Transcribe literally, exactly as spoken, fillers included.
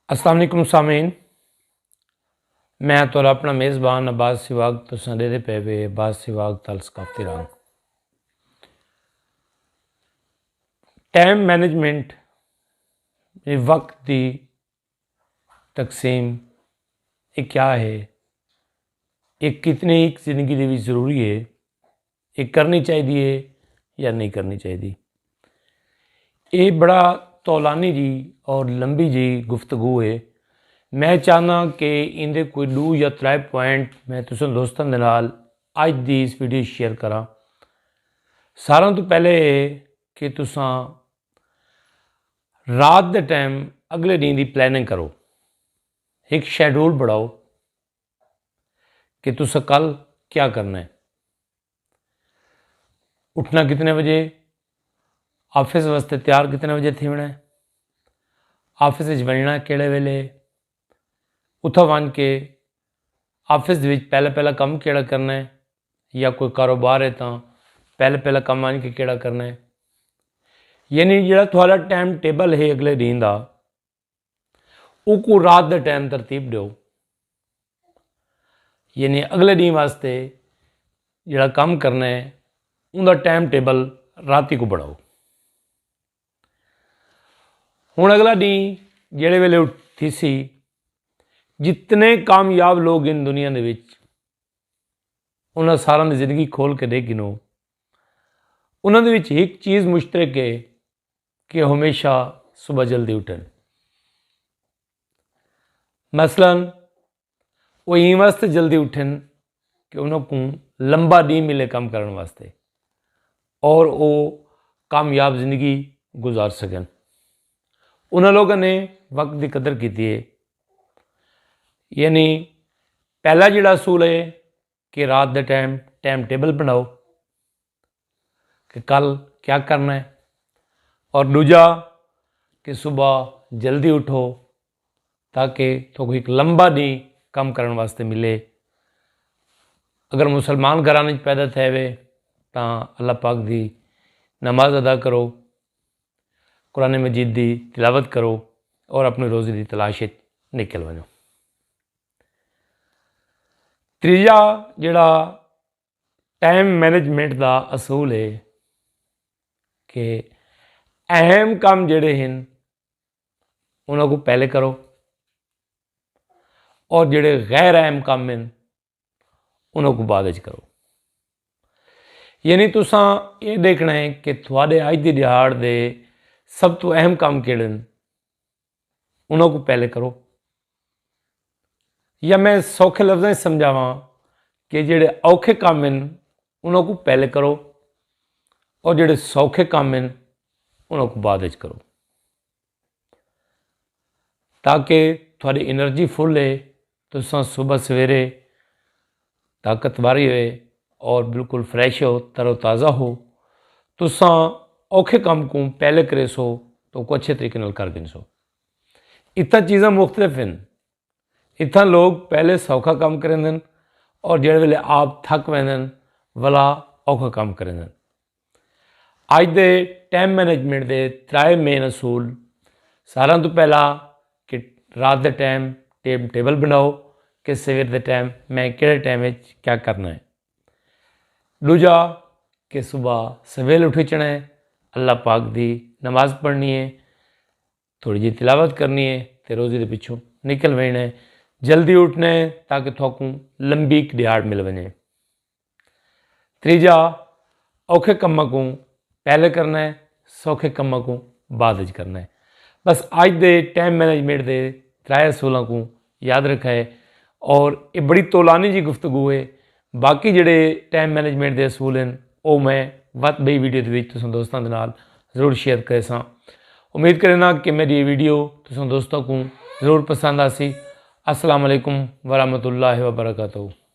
السلام علیکم سامعین، میں تہاݙا اپݨا میزبان عباس سواگ، تساں ݙیہدے پئے وے عباس سواگ تال ثقافتی رنگ۔ ٹائم مینجمنٹ، یعنی وقت دی تقسیم، یہ کیا ہے؟ یہ کتنے ایک زندگی دے وچ ضروری ہے؟ یہ کرنی چاہیے ہے یا نہیں کرنی چاہیے؟ یہ بڑا طولانی جی اور لمبی جی گفتگو ہے۔ میں چاہنا کہ ان دے کوئی ݙو یا ترے پوائنٹ میں تساں دوستاں دے نال اج دی اس ویڈیو شیئر کراں۔ ساراں تو پہلے یہ کہ تساں رات دے ٹائم اگلے ݙینہہ دی پلاننگ کرو، ایک شیڈول بݨاؤ کہ تساں کل کیا کرنا ہے، اٹھنا کتنے بجے، آفس واسطے تیار کتنے بجے تھیوݨا ہے، آفس وچ ونڄݨا کیڑھے ویلے، اتھاں ونڄ کے آفس دے وچ پہلا پہلا کم کیڑھا کرنا ہے، یا کوئی کاروبار ہے تاں پہلا پہلا کم ونڄ کے کیڑھا کرنا ہے۔ یعنی جڑا تھوڑا ٹائم ٹیبل ہے اگلے ݙینہہ دا، اوکوں رات دے ٹائم ترتیب ݙیو۔ یعنی اگلے ݙینہہ واسطے جڑا کم کرنا ہے، اوندا ٹائم ٹیبل راتی کو بݨاؤ۔ ہݨ اگلا ݙینہہ جیڑھے ویلے اٹھ تھیسی، جتنے کامیاب لوگ ہن دنیا دے وچ، انہاں ساراں دی زندگی کھول کے ݙیکھ گھنو، انہاں دے وچ ہک چیز مشترک ہے کہ ہمیشہ صبح جلدی اٹھن۔ مثلاً، وہ ایں واسطے جلدی اٹھن کہ انہاں کوں لمبا ݙینہہ ملے کم کرݨ واسطے، اور وہ کامیاب زندگی گزار سکن۔ انہاں لوگاں نے وقت دی قدر کیتی ہے۔ یعنی پہلا جڑا اصول ہے کہ رات دے ٹائم ٹائم ٹیبل بݨاؤ کہ کل کیا کرنا ہے، اور ݙوجھا کہ صبح جلدی اٹھو تاکہ تہاکوں ہک لمبا ݙینہہ کم کرݨ واسطے ملے۔ اگر مسلمان گھراں وچ پیدا تھئے وے تاں اللہ پاک دی نماز ادا کرو، قرآن مجید دی تلاوت کرو اور اپݨی روزی دی تلاش وچ نکل ونڄو۔ تریجھا جڑا ٹائم مینجمنٹ دا اصول ہے کہ اہم کم جڑے ہن، انہاں کو پہلے کرو، اور جڑے غیر اہم کم ہن، انہاں کو بعد وچ کرو۔ یعنی تساں یہ دیکھنا ہے کہ تھوڑے اج دی دیہاڑ دے سب تو اہم کم کیڑے ہن، انہاں کو پہلے کرو۔ یا میں سوکھے لفظاں وچ سمجھاواں کہ جڑے اوکھے کم ہن، انہاں کو پہلے کرو، اور جڑے سوکھے کم ہن، انہاں کو بعد وچ کرو، تاکہ تھوڑی انرجی فل ہے، تساں صبح سویرے طاقتور ہوئے اور بالکل فریش ہو، تر و تازہ ہو۔ تساں اوکھے کم کو پہلے کرے سو تو کو اچھے طریقے نال کر گھن سو۔ اتنا چیزاں مختلف ہیں۔ اتھاں لوگ پہلے سوکھا کم کریندن اور جڑے ویلے آپ تھک ویندن، ولا اوکھا کم کریندن۔ اج دے ٹائم مینجمنٹ دے ترائے مین اصول، ساراں تو پہلا کہ رات دے ٹائم ٹائم ٹیبل بناؤ کہ سویر دے ٹائم میں کہڑے ٹائم وچ کیا کرنا ہے۔ دوجا کہ صبح سویل اٹھ وچنا ہے، اللہ پاک دی نماز پڑھنی ہے، تھوڑی جی تلاوت کرنی ہے تے روزی دے پچھوں نکل وینا ہے۔ جلدی اٹھنا ہے تاکہ تھوکوں لمبی ہک دیہاڑ مل ونجے۔ تریجا، اوکھے کماں کوں پہلے کرنا ہے، سوکھے کماں کوں بعد وچ کرنا ہے۔ بس اج دے ٹائم مینجمنٹ دے ترائے اصولاں کوں یاد رکھا ہے، اور یہ بڑی طولانی جی گفتگو ہے۔ باقی جڑے ٹائم مینجمنٹ دے اصول ہیں، او میں وت بئی ویڈیو دے وچ تساں دوستاں دے نال ضرور شیئر کرے ساں۔ امید کرنا کہ میری یہ ویڈیو تساں دوستاں کوں ضرور پسند آسی۔ السلام علیکم ورحمۃ اللہ وبرکاتہ۔